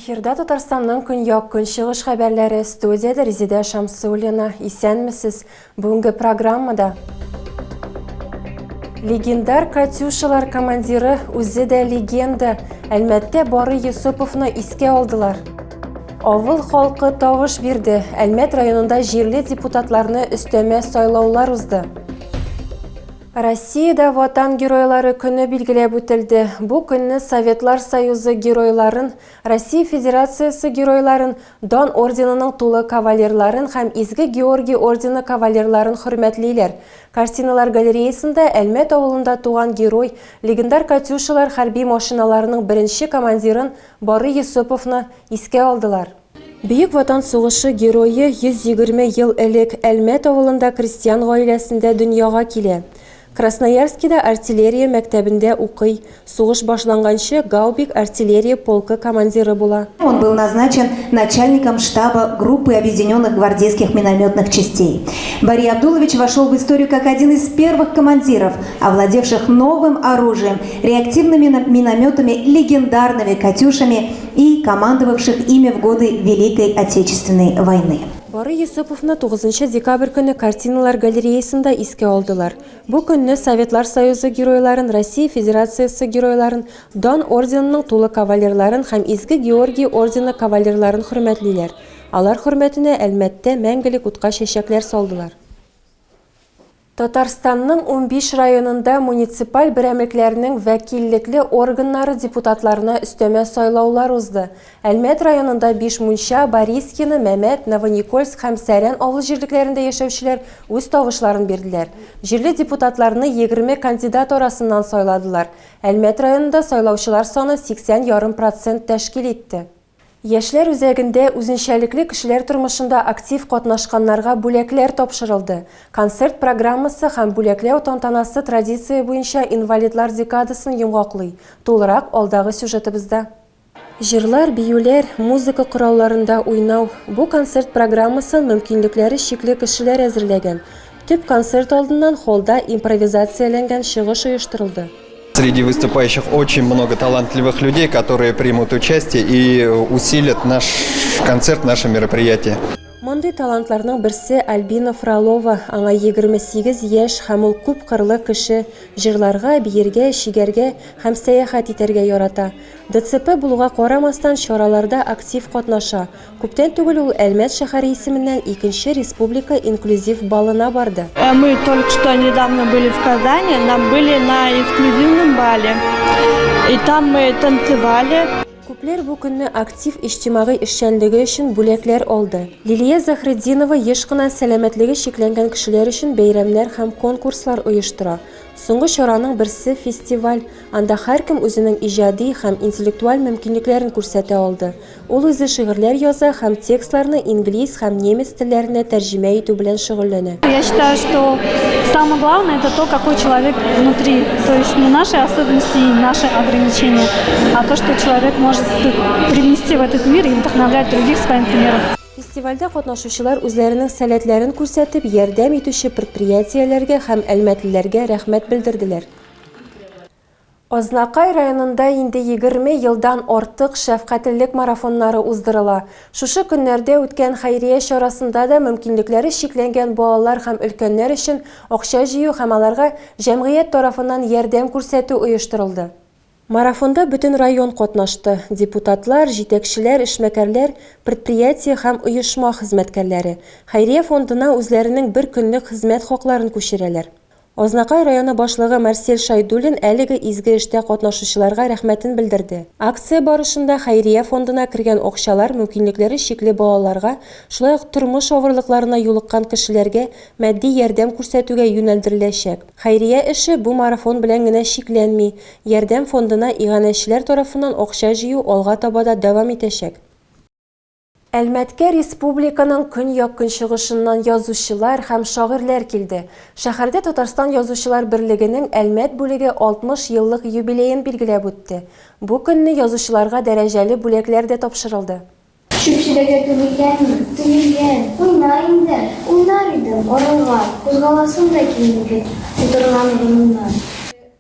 Эфирда Татарстанның көньяк-көнчыгыш хәбәрләре, студиядә Резидә Шамсуллина. Исәнмесез! Бүгенге программада Легендар Катюшалар командиры үзе дә легенда. Әлмәттә Барый Йосыповны искә алдылар. Авыл халкы тавыш бирде. Әлмәт районында җирле депутатларны өстәмә сайлаулар узды. Россиядә Ватан Геройлары көне билгеләп үтелде. Бу көнне Советлар Союзы Геройларын, Россия Федерациясе Геройларын, Дан орденының тулы кавалерларын һәм Изге Георгий ордены кавалерларын хөрмәтлиләр. Картиналар галереясында Әлмәт авылында туган герой, легендар Катюшалар хәрби машиналарының беренче командирын Барый Йосыповны искә алдылар. Бөек Ватан сугышы герое 120 ел элек Әлмәт авылында крестьян гаиләсендә дөньяга килә. Красноярскида артиллерия мәктәбендә укый, сугыш башланганчы гаубик артиллерия полкы командиры була. Он был назначен начальником штаба группы объединенных гвардейских минометных частей. Бари Абдулович вошел в историю как один из первых командиров, овладевших новым оружием, реактивными минометами, легендарными «Катюшами» и командовавших ими в годы Великой Отечественной войны. Барый Йосыповны 9 декабрь көнне картиналар галереясында искә алдылар. Бу көнне Советлар Союзы Геройларын, Россия Федерациясе Геройларын, Дан орденының тулы кавалерларын һәм Изге Георгий ордены кавалерларын хөрмәтлиләр. Алар хөрмәтенә Әлмәттә мәңгелек утка чәчәкләр салдылар. Татарстанның 15 районында муниципаль берәмлекләрнең вәкиллекле органнары депутатларына өстәмә сайлаулар узды. Әлмәт районында Бишмунча, Борискино, Мәмәт, Новоникольск һәм Сәрән авыл җирлекләрендә яшәүчеләр үз тавышларын бирделәр. Җирле депутатларны 20 кандидат арасыннан сайладылар. Әлмәт районында сайлаучылар саны 80 ярым процент тәшкил итте. Яшьләр үзәгендә үзенчәлекле кешеләр тормышында актив катнашканнарга бүләкләр тапшырылды. Концерт программасы һәм бүләкләү тантанасы традиция буенча инвалидлар декадасын йомгаклый. Тулырак алдагы сюжетыбызда. Җырлар, биюләр, музыка коралларында уйнау, бу концерт программасын мөмкинлекләре чикле кешеләр әзерләгән. Төп концерт алдыннан холлда импровизацияләнгән чыгыш оештырылды. Среди выступающих очень много талантливых людей, которые примут участие и усилят наш концерт, наше мероприятие. Мондый талантларның берсе Альбина Фролова, аңа 28 яшь һәм ул күпкырлы кеше, җырларга, биергә, чигәргә һәм сәяхәт итәргә ярата. ДЦП булуга карамастан, чараларда актив катнаша. Күптән түгел ул Әлмәт шәһәре исеменнән икенче республика инклюзив балына барды. Э, мы только что недавно были в Казани, нам были на инклюзивном бале. И там мы танцевали. Күпләр бу көнне актив иҗтимагый эшчәнлеге өчен бүләкләр алды. Лилия Заһретдинова еш кына сәламәтлеге чикләнгән кешеләр өчен бәйрәмнәр һәм конкурслар оештыра. Соңгы чараның берсе, фестиваль, анда һәркем үзенең иҗади һәм интеллектуаль мөмкинлекләрен күрсәтә алды. Ул үзе шигырьләр яза һәм текстларны инглиз һәм немец телләренә тәрҗемә итү белән шөгыльләнә. Я считаю, что самое главное это то, какой человек внутри. То есть не наши особенности и наши ограничения, а то, что человек может привнести в этот мир и вдохновлять других своим примером. Фестивальдә катнашучылар үзләренең сәләтләрен күрсәтеп, ярдәм итүче предприятиеләргә һәм әлмәтлеләргә рәхмәт белдерделәр. Азнакай районында инде 20 елдан артык шәфкатьлелек марафоннары уздырыла. Шушы көннәрдә үткән хәйрия чарасында да мөмкинлекләре чикләнгән балалар һәм өлкәннәр өчен акча җыю һәм аларга җәмгыять тарафыннан ярдәм күрсәтү оештырылды. Марафонда бөтен район катнашты, депутатлар, җитәкчеләр, эшмәкәрләр, предприятие һәм оешма хезмәткәрләре. Хәйрия фондына үзләренең бер көнлек хезмәт хакларын күчерәләр. Азнакай районы башлыгы Марсель Шәйдуллин әлеге изге эштә катнашучыларга рәхмәтен белдерде. Акция барышында хәйрия фондына кергән акчалар мөмкинлекләре чикле балаларга, шулай ук тормыш авырлыкларына юлыккан кешеләргә матди ярдәм күрсәтүгә юнәлдереләчәк. Хәйрия эше бу марафон белән генә чикләнми, Ярдәм фондына иганәчеләр тарафыннан акча җыю алга таба да дәвам итәчәк. Әлмәткә республиканың көньяк-көнчыгышыннан язучылар һәм шагыйрьләр килде. Шәһәрдә Татарстан Язучылар берлегенең Әлмәт бүлеге 60 еллык юбилеен билгеләп үтте. Бу көнне язучыларга дәрәҗәле бүләкләр дә тапшырылды. Чүп чиләге түгелгәнме? Түгелгән. Уйна инде. Уйнар идем, арыган. Кузгаласым да килми бит утырган урынымнан.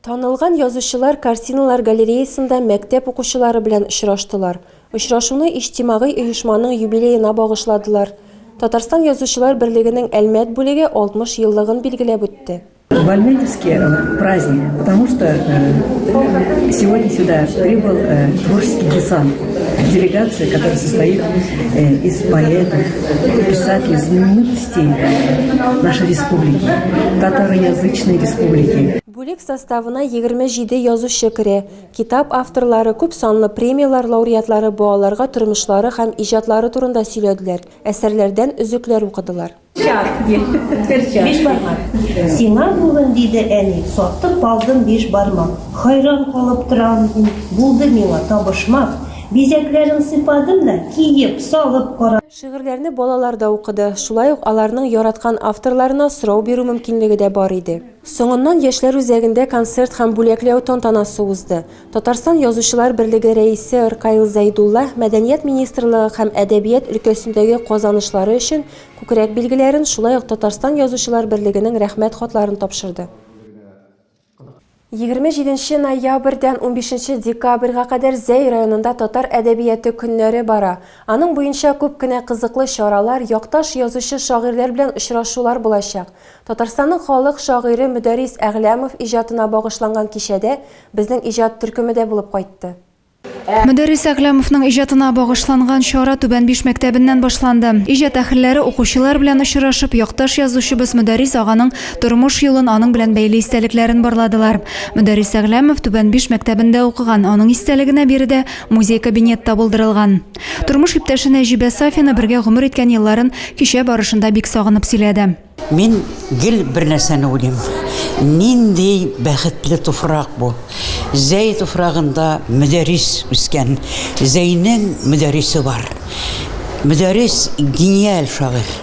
Танылган язучылар картиналар галереясында мәктәп укучылары белән очраштылар. Очрашуны иҗтимагый оешманың юбилеена багышладылар. Татарстан Язучылар берлегенең Әлмәт бүлеге 60 еллыгын билгеләп үтте. В Альметьевске праздник, потому что сегодня сюда прибыл творческий десант, делегация, которая состоит из поэтов, писателей, знаменитостей нашей республики, татароязычной республики. Бүлек составына 27 язучы керә. Китап авторлары, күп санлы премияләр лауреатлары балаларга тормышлары һәм иҗатлары турында сөйләделәр, әсәрләрдән өзекләр укыдылар. Биш бармак. Сиңа бүген, диде әни, сатып алдым биш бармак. Хайран калып торам мин, булды миңа табышмак. Бизәкләрен сыйпадым да, киеп, салып карадым. Шигырьләрне балалар да укыды, шулай ук аларның яраткан авторларына сорау бирү мөмкинлеге дә бар иде. Соңыннан Яшьләр үзәгендә концерт һәм бүләкләү тантанасы узды. Татарстан Язучылар берлеге рәисе Ркаил Зәйдулла Мәдәният министрлыгы һәм әдәбият өлкәсендәге казанышлары өчен күкрәк билгеләрен, шулай ук Татарстан Язучылар берлегенең Рәхмәт хатларын тапшырды. 27 нче ноябрьдән 15 нче декабрьгә кадәр Зәй районында татар әдәбияты көннәре бара. Аның буенча күп кенә кызыклы чаралар, якташ язучы-шагыйрьләр белән очрашулар булачак. Татарстанның халык шагыйре Мөдәррис Әгъләмов иҗатына багышланган кичәдә безнең иҗат төркеме дә булып кайтты. Мөдәррис Әгъләмовның иҗатына багышланган чара Түбән Биш мәктәбеннән башланды. Иҗат әһелләре укучылар белән очрашып, якташ язучыбыз Мөдәррис аганың тормыш юлын, аның белән бәйле истәлекләрен барладылар. Мөдәррис Әгъләмов Түбән Биш мәктәбендә укыган, аның истәлегенә биредә музей-кабинет та булдырылган. Тормыш иптәше Нәҗибә Сафина бергә гомер иткән елларын кичә барышында бик сагынып сөйләде. Мин гел бер нәрсәне уйлыйм, нинди бәхетле туфрак бу! Зәй туфрагында Мөдәррис үскән, Зәйнең Мөдәррисе бар. Мөдәррис, гениаль шагыйрь.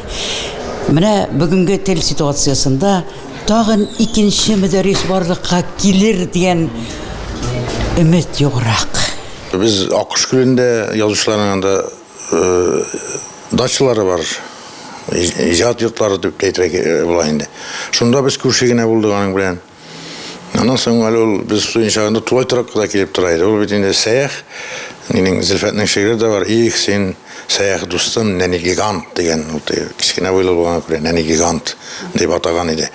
Менә бүгенге тел ситуациясендә тагын икенче Мөдәррис барлыкка килер дигән өмет юграк. Без Аккош күлендә язучыларның анда дачалары бар, иҗат йортлары дип тә әйтергә була инде. Шунда без күрше генә булдык аның белән. Аннан соң әле ул без студент чагында тулай торакка да килеп тора иде. Ул бит инде Сәях, минем Зөлфәтнең шигыре дә бар. Их, син, Сәях дустым, нәни гигант дигән. Ул кечкенә буйлы булганга күрә, нәни гигант дип атаган иде.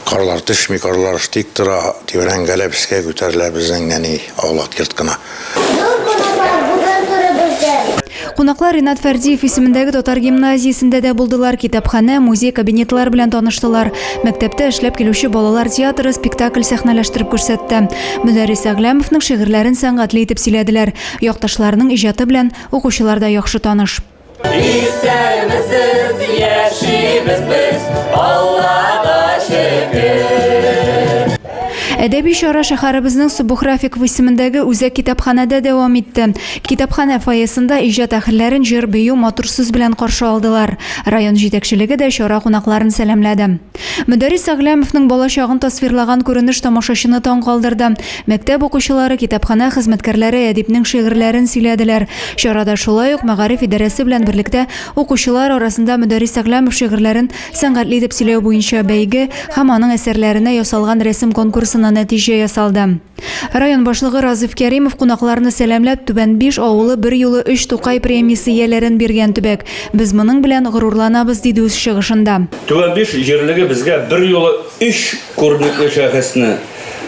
Карлар төшми, карлар тик тора, тибрәнгәләп өскә күтәрелә безнең нәни аулак йорт кына. Зур кунаклар бүген турыбызда. Кунаклар Ринат Фәрдиев исемендәге татар гимназиясендә дә булдылар, китапханә, музей кабинетлары белән таныштылар. Мәктәптә эшләп килүче балалар театры спектакль сәхнәләштереп күрсәтте. Мөдәррис Әгъләмовның шигырьләрен сәнгатьле итеп сөйләделәр. Якташларының иҗаты белән укучылар да яхшы таныш. Исәнмесез, яшибез без, Аллага шөкер. Әдәби чара шәһәребезнең Субух Рафиков исемендәге үзәк китапханәдә дәвам итте. Китапханә фойесында иҗат әһелләрен җыр-бию, матур сүз белән каршы алдылар. Район җитәкчелеге дә чара кунакларын сәламләде. Мөдәррис Әгъләмовның балачагын тасвирлаган күренеш тамашачыны таң калдырды. Мәктәп укучылары, китапханә хезмәткәрләре әдипнең шигырьләрен сөйләделәр. Чарада шулай ук мәгариф идарәсе белән берлектә укучылар арасында Мөдәррис Әгъләмов шигырьләрен сәнгатьле итеп сөйләү буенча бәйге һәм аның әсәрләренә ясалган рәсем конкурсына нәтиҗә ясалды. Район башлыгы Разыйф Кәримов кунакларны сәламләп, Түбән Биш авылы берьюлы өч Тукай премиясе ияләрен биргән төбәк. Без моның белән горурланабыз, диде үз чыгышында. Түбән Биш җирлеге безгә берьюлы өч күренекле шәхесне,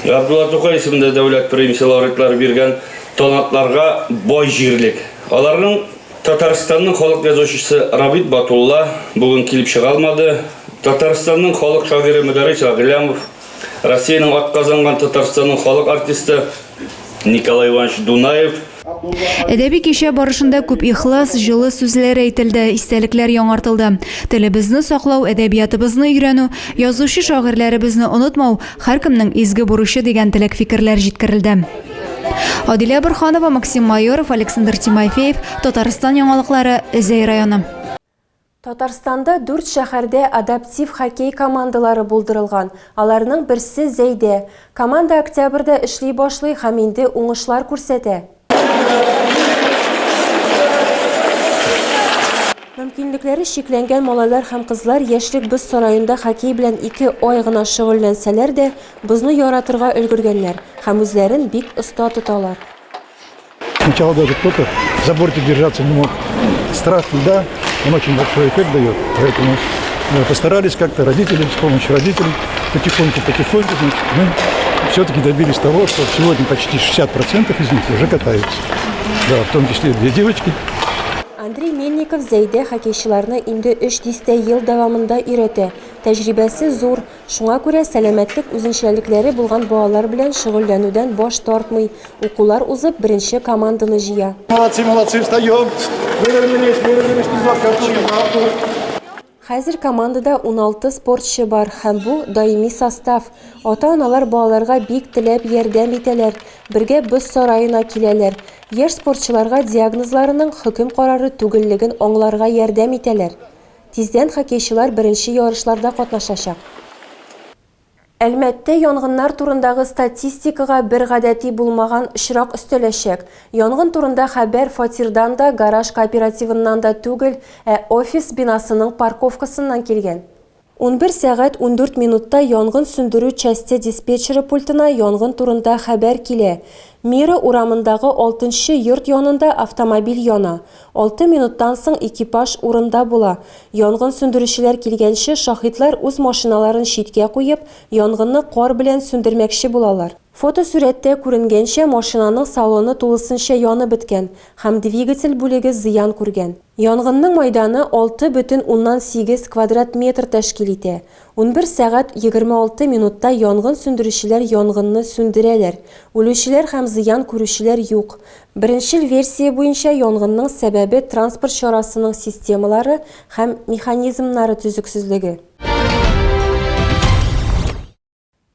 Габдулла Тукай исемендә дәүләт премиясе лауреатлары биргән талантларга бай җирлек. Аларның Татарстанның халык язучысы Рабит Батулла бүген килеп чыга алмады, Татарстанның халык шагыйре Мөдәррис Әгъләмов, Россиянең атказанган Татарстанның халык артисты Николай Иванович Дунаев. Әдәби кичә барышында күп ихлас, җылы сүзләр әйтелде, истәлекләр яңартылды. Телебезне саклау, әдәбиятыбызны өйрәнү, язучы-шагыйрьләребезне онытмау, һәркемнең изге бурычы дигән теләк-фикерләр җиткерелде. Адилә Борһанова, Максим Майоров, Александр Тимофеев, Татарстан яңалыклары, Зәй районы. Татарстанда дүрт шәһәрдә адаптив хоккей командалары булдырылган. Аларның берсе, Зәйдә. Команда октябрьдә эшли башлый һәм инде уңышлар күрсәтә. Мөмкинлекләре чикләнгән малайлар һәм кызлар Яшьлек боз сараенда хоккей белән ике ай гына шөгыльләнсәләр дә, бозны яратырга өлгергәннәр һәм үзләрен бик оста тоталар. Сначала даже кто-то за бортик держаться не мог. Страх льда, он очень большой эффект дает. Поэтому э, постарались как-то родители, с помощью родителей, потихоньку-потихоньку, значит, мы все-таки добились того, что сегодня почти 60% из них уже катаются. Да, в том числе две девочки. Андрей Мельников Зәйдә хоккейчыларны инде өч дистә ел дәвамында өйрәтә. Тәҗрибәсе зур, шуңа күрә сәламәтлек үзенчәлекләре булган балалар белән шөгыльләнүдән баш тартмый, укулар узып, беренче команданы җыя. Молодцы, молодцы, встаем! Выровнялись, выровнялись немножко. Хәзер командада 16 спортчы бар һәм бу даими состав. Ата-аналар балаларга бик теләп ярдәм итәләр, бергә боз сараена киләләр. Яшь спортчыларга диагнозларының хөкем карары түгеллеген аңларга ярдәм итәләр. Тиздән хоккейчылар беренче ярышларда катнашачак. Әлмәттә янгыннар турындагы статистикага бер гадәти булмаган очрак өстәләчәк. Янгын турында хәбәр фатирдан да, гараж кооперативыннан да түгел, ә офис бинасының парковкасыннан килгән. 11 сәгать 14 минутта янгын сүндерү часте диспетчеры пультына янгын турында хәбәр килә. Мира урамындагы алтынчы йорт янында автомобиль яна. Алты минуттан соң экипаж урында була. Янгын сүндерүчеләр килгәнче, шаһитлар үз машиналарын читкә куеп, янгынны кар белән сүндермәкче булалар. Фотосурәттә күренгәнчә, машинаның салоны тулысынча янып беткән һәм двигатель бүлеге зыян күргән. Янгынның майданы 6,8 квадрат метр тәшкил итә. 11 сәгать 26 минутта янгын сүндерүчеләр янгынны сүндерәләр. Үлүчеләр һәм зыян күрүчеләр юк. Беренчел версия буенча, янгынның сәбәбе транспорт чарасының системалары һәм механизмнары төзексезлеге.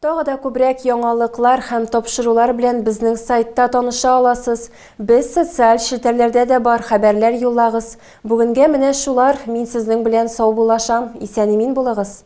Тагы да күбрәк яңалыклар һәм тапшырулар белән безнең сайтта таныша аласыз. Без социаль челтәрләрдә дә бар, хәбәрләр юллагыз. Бүгенгә менә шулар, мин сезнең белән саубуллашам, исән-имин булыгыз.